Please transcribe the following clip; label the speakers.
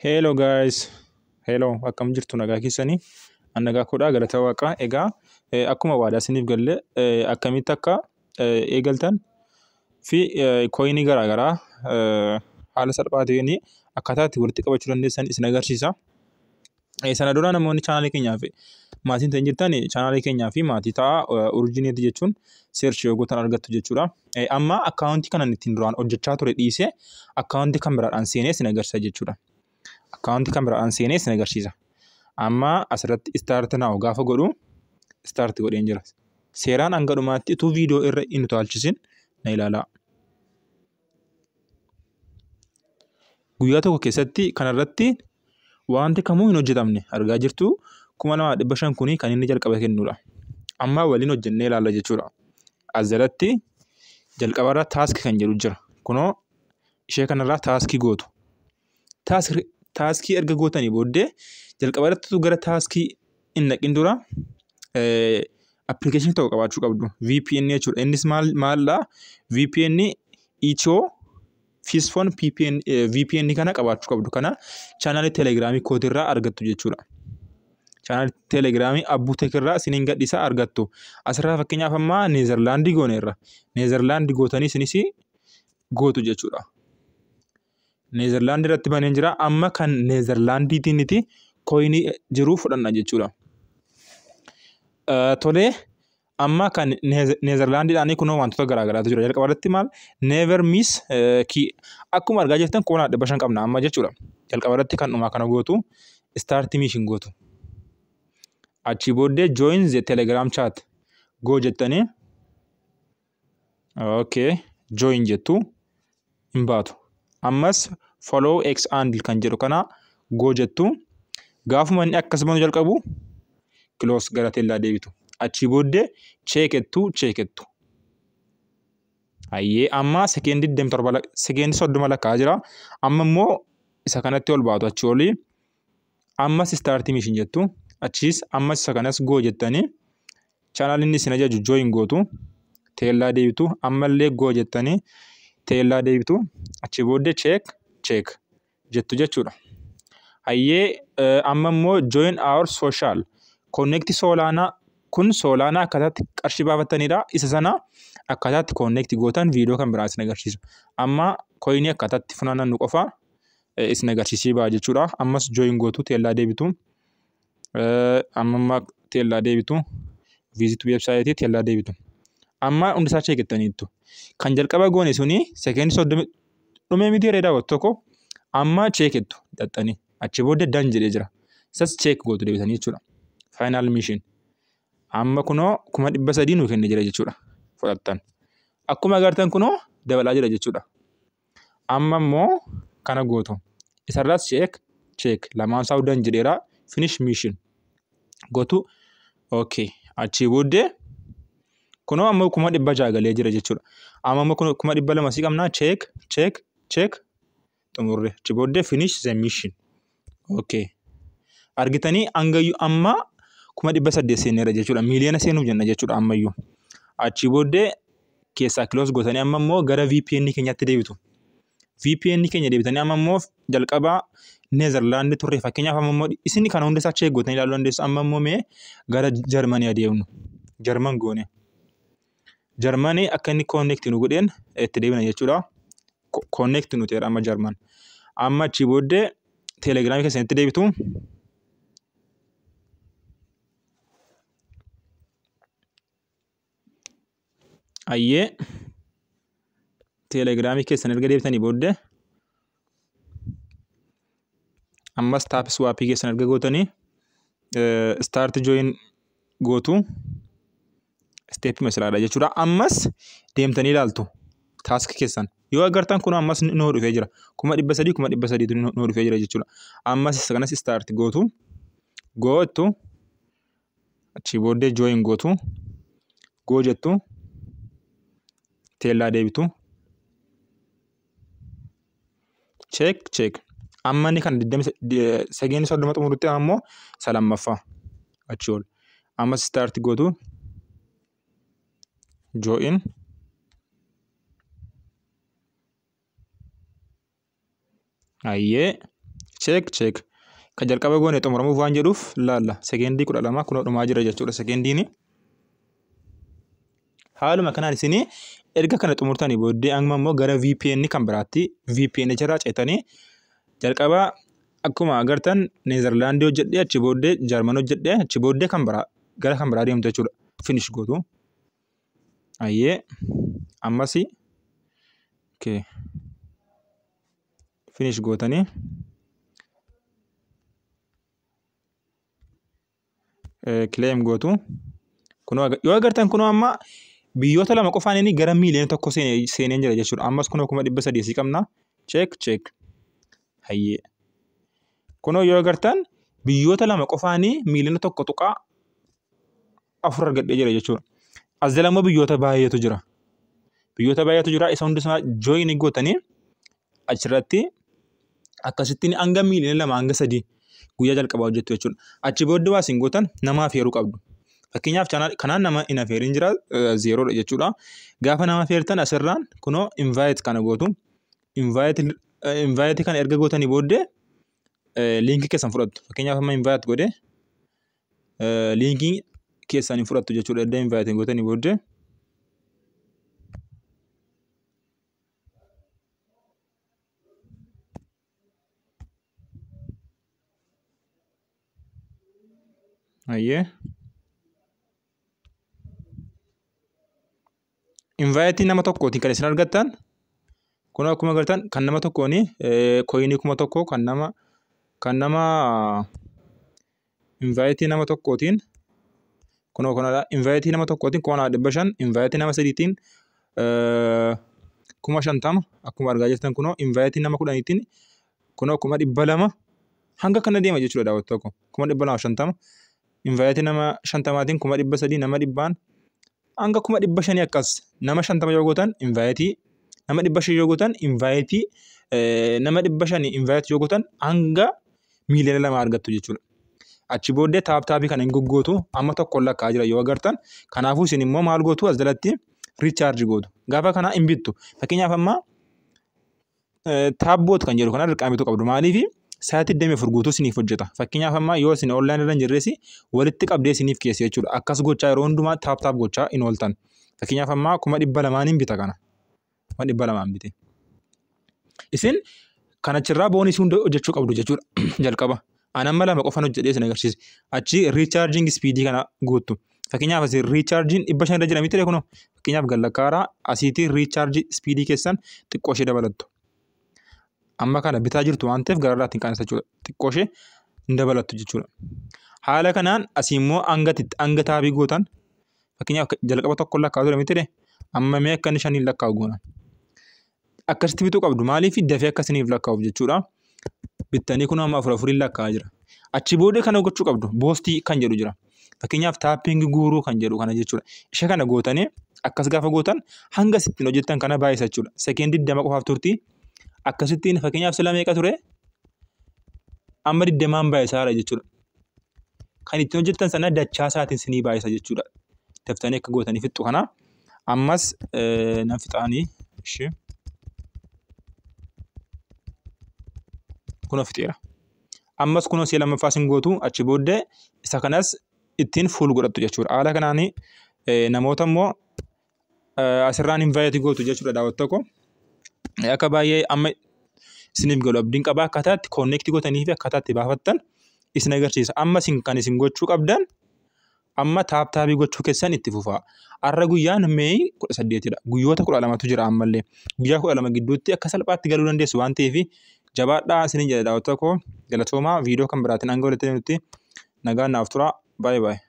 Speaker 1: Hello guys, hello, akkam jirtu? Nagaa keessanii? An nagaa koodhaa, galata Waaqaa. Egaa akkuma waadaa isiniif galle, akkamitti akka eegaltan fi coinii garaagaraa haala salphaa ta'een akkaataa itti walitti qabachuu dandeessan isin agarsiisa. Sana dura namoonni chaanaalii keenyaaf maatii hin ta'in jirtan chaanaalii keenyaa fi maatii ta'aa. Urjiineeti jechuun search yoo gootan argattu jechuudha. Amma akkaawuntii kanan ittiin duraan hojjechaa ture dhiisee akkaawuntii kan biraadhaan seenee isin agarsiisa jechuudha. Akkaawuntii kan biraadhaan seenee isin agarsiisa. Amma asirratti start now gaafa godhu, start godheen jira. Seeraan hanga dhumaatti utuu viidiyoo irra hin utaalchisin na ilaalaa. Guyyaa tokko keessatti kanarratti wanti kamuu hin hojjetamne. Argaa jirtu, 2500 kuni kan inni jalqaba kennudha. Amma waliin hojjennee ilaalla jechuudha. As jalatti jalqabarra task kan jedhu jira. Kunoo ishee kanarraa taskii gootu. Taskii erga gootanii booddee, jalqaba irratti gara taskii hin naqin dura appilikeeshinii tokko qabaachuu qabdu. VPN jechuudha. Innis maal maaldhaa? VPN Itiyoo Psiphon VPN kana qabaachuu qabdu. Kana chaanaalii Telegiraamii kootirraa argattu jechuudha. Chaanaalii Telegiraamii Abbuutek irraa isiniin gadhiisaa, argattu. Asirraa fakkeenyaaf ammaa Neezerlaandii gooneerra. Neezerlaandii gootanii isinis gootu jechuudha. Neezerlaandii irratti baneen jira. Amma kan Neezerlaandiitiiniti coinii jiru fudhanna jechuudha. Tolee, amma kan Neezerlaandiidhaan kunoo wantoota garaagaraatu jira. Jalqaba irratti maal? Never miss key. Akkuma argaa jirtan 2500 qabna amma jechuudha. Jalqaba irratti kan dhumaa kana gootu, start mission gootu. Achii booddee join the Telegram chat go jettanii, okay, join jettu, hin baatu. Ammas follow X handle kan jedhu kana go jettu. Gaafuma inni akkasuma jalqabu close gara teellaa deebitu. Achii booddee checkettu, checkettu. Hayyee, amma sekeendii 27, sekeendii 30 lakkaa'aa jira. Amma immoo isa kanatti ol baatu, achii olii. Ammas start mission jettu. Achiis ammas isa kanas go jettanii chaanaal inni isin ajaju join gootu. Teellaa deebitu. Ammallee go jettanii teellaa deebitu. Achii booddee check check jettu jechuudha. Hayyee, amma immoo join our social connect Solana. Kun Solana akkaataatti qarshii baafattanidha. Isa sana akkaataatti connect gootan viidiyoo kan biraa isin agarsiisa. Amma coinii akkaataatti funaanannu qofa isin agarsiisee ba'a jechuudha. Ammas join gootu, teellaa deebitu. Amma amma teellaa deebitu. Visit website, teellaa deebitu. Amma hundisaa checkettaniittu. Kan jalqaba goone suni sekeendii 30 dhumee miti yeroo daawwattu tokko, amma checkettu xaxxanii. Achi booddee done jedhee jira. Isas check gootu deebitanii jechuudha. Final mission. Amma kunoo 300,000 nuu kennee jira jechuudha. Fudhattan. Akkuma agartan kunoo dabalaa jira jechuudha. Amma immoo kana gootu. Isarraas check check, lamaan isaa done jedheera. Finish mission gootu. Okay. Achii booddee kunoo amma 600,000 galee jira jechuudha. Amma immoo 200,000 sii qabnaa, check check check, xumurre. Achii booddee finish the mission. Okay. Argitanii, hangayyuu amma 800,000 seeneera jechuudha. Miiliyoona seenuuf jenna jechuudha ammayyuu. Achii booddee keessaa close gootanii amma immoo gara VPN keenyatti deebitu. VPN keenya deebitanii amma immoo jalqabaa Neezerlaandi turre fakkeenyaaf, amma immoo isin kana hunda isaa check gootanii ilaaluu dandeessu. Amma immoo mee gara Jarmanii adeemnu. Jarman goone. Jarmanii akka inni connect nu godheen itti deebina jechuudha. Connect nu ta'eera amma Jarman. Amma achii booddee Telegiraamii keessanitti deebitu. Ayyee, Telegiraamii keessan erga deebitanii booddee ammas TapSwapii keessan erga gootanii start join gootu, stepii masilaadha jechuudha. Ammas deemtanii ilaaltu task keessan. Yoo agartan kun ammas nuu dhufee jira. 300,000, 300,000tu nuu dhufee jira jechuudha. Ammas isa kanas start gootu. Gootu. Achii booddee join gootu. Go jettu. Teellaa deebitu. Check check. Amma inni kan sekeendii 30 xumurutti ammoo isa lammaffaa achii ol. Ammas start gootu. Join. Ayyee, check. Check check. Kan jalqaba goone xumuramuuf waan jedhuuf laalla. Sekeendii 12 kunoo dhumaa jira jechuudha sekeendiin. Haaluma kanaan isin erga kana xumurtanii booddee amma immoo gara VPN kan biraatti VPN irraa ceetanii jalqaba akkuma agartan Neezerlaandii hojjedhee achi booddee Jaarman hojjedhee achi booddee kan biraa gara kan biraa deemtu jechuudha. Finish gootu. Ayyee ammas okay. Finish gootanii claim gootu. Kunoo yoo agartan kunoo amma biyyoota lama qofaan inni gara miiliyoona 1 seeneen jira jechuudha. Ammas kunoo 300,000 sii qabna. Check check. Hayyee. Kunoo yoo agartan biyyoota lama qofaanii miiliyoona 1.4 argadhee jira jechuudha. As jala immoo biyyoota baay'eetu jira. Biyyoota baay'eetu jira. Isa hundumaa join gootanii achirratti akkasittiin hanga miiliyoona 2 hanga 3 guyyaa jalqabaa hojjettu jechuudha. Achi booddee waa isin gootan nama afeeruu qabdu. Fakkeenyaaf kanaan nama hin afeerin jira zeeroodha jechuudha. Gaafa nama afeertan asirraan kunoo invite kana gootu. Invite kana erga gootanii booddee liinkii keessan fudhattu. Fakkeenyaaf amma invite godhee liinkii keessan hin fudhattu jechuudha. Erga invite gootanii booddee. Ayyee. Invite nama tokkootiin kan isin argattan kunoo akkuma agartan kan nama tokkooni koyinii 1000 kan nama invite nama tokkootiin kunoo kanadha. Invite nama tokkootiin 2500 invite nama sadiitiin 50,000 akkuma argaa jirtan kunoo invite nama 10tiin kunoo 200,000 hanga kana deema jechuudha daawwattoota koo 250,000 invite nama 50tiin 300,000 nama 100 hanga 500,000 akkas nama 50 yoo gootan invite nama 500 yoo gootan invite nama 500 invite yoo gootan hanga miiliyoona 2 argattu jechuudha. Achi booddee taap taapii kana hin goggootu amma tokkoon lakkaa'aa jira yoo agartan. Kanaafuu isin immoo maal gootu as jalatti recharge gootu. Gaafa kana hin bittu. Fakkeenyaaf amma taapboot kan jedhu kana dirqama bituu qabdu. Maaliif sa'aatii 24 guutuu isiniif hojjeta. Fakkeenyaaf amma yoo isin online irra hin jirres walitti qabdee isiniif keessa jechuudha. Akkas gochaa yeroo hundumaa taap taap gochaa hin ooltan. Fakkeenyaaf amma 200,000 bita kana. 200,000 bite. Isin kanachirraa boonisii hunda hojjechuu qabdu jechuudha jalqaba. Ani amma lama qofan hojjedhee isin agarsiise. Achi recharging speed kana guuttu. Fakkeenyaaf asii recharging 500 irra jira miti kunoo. Fakkeenyaaf gallakkaaraa asiitii recharge speed keessan xiqqoo ishee dabalattu. Amma kana bitaa jirtu waan ta'eef gararraatti hin qaanessa jechuudha. Xiqqoo ishee hin dabalattu jechuudha. Haala kanaan asii immoo hanga taabii gootan fakkeenyaaf jalqaba tokko lakkaa'u ture miti amma mee akka inni 5 lakkaa'u goona. Akkasitti bituu qabdu maaliif dafee akka isiniif lakkaa'uuf jechuudha. Bittanii kun amma 4 lakkaa'aa jira. Achi booddee kana gochuu qabdu boostii kan jedhu jira. Fakkeenyaaf taapping guuruu kan jedhu kana jechuudha. Ishee kana gootanii akkas gaafa gootan hanga sittiin hojjettan kana baay'isa jechuudha. Sekeendii 20 qofaaf turtii. Akkasittiin fakkeenyaaf sila meeqa ture amma 20 baay'isaadha jechuudha. Kan ittiin hojjettan sana dachaa isaatiin sinii baay'isa jechuudha. Daftanii akka gootanii fixxu kana ammas nan fixaanii ishee kunoo fixeera. Ammas kunoo si'a lammaffaa sin gootu achi booddee isa kanas ittiin fuul godhattu jechuudha. Haala kanaan namoota immoo asirraan invite gootu jechuudha daawwattoota koo. Akka baay'ee amma isiniif galu abdiin qabaa akkaataa itti connect gootanii fi akkaataa itti baafattan isin agarsiisa. Amma isin kan isin gochuu qabdan amma taap taabii gochuu keessan itti fufaa. Har'a guyyaan Meey 18dha. Guyyoota 12tu jira ammallee. Guyyaa 12 gidduutti akka salphaatti galuu dandeessu waan ta'eef jabaadhaa isiniin jedha daawwattoota koo. Galatoomaa viidiyoo kan biraatiin hanga walitti deemnutti nagaan naaf turaa. Baay'ee baay'ee.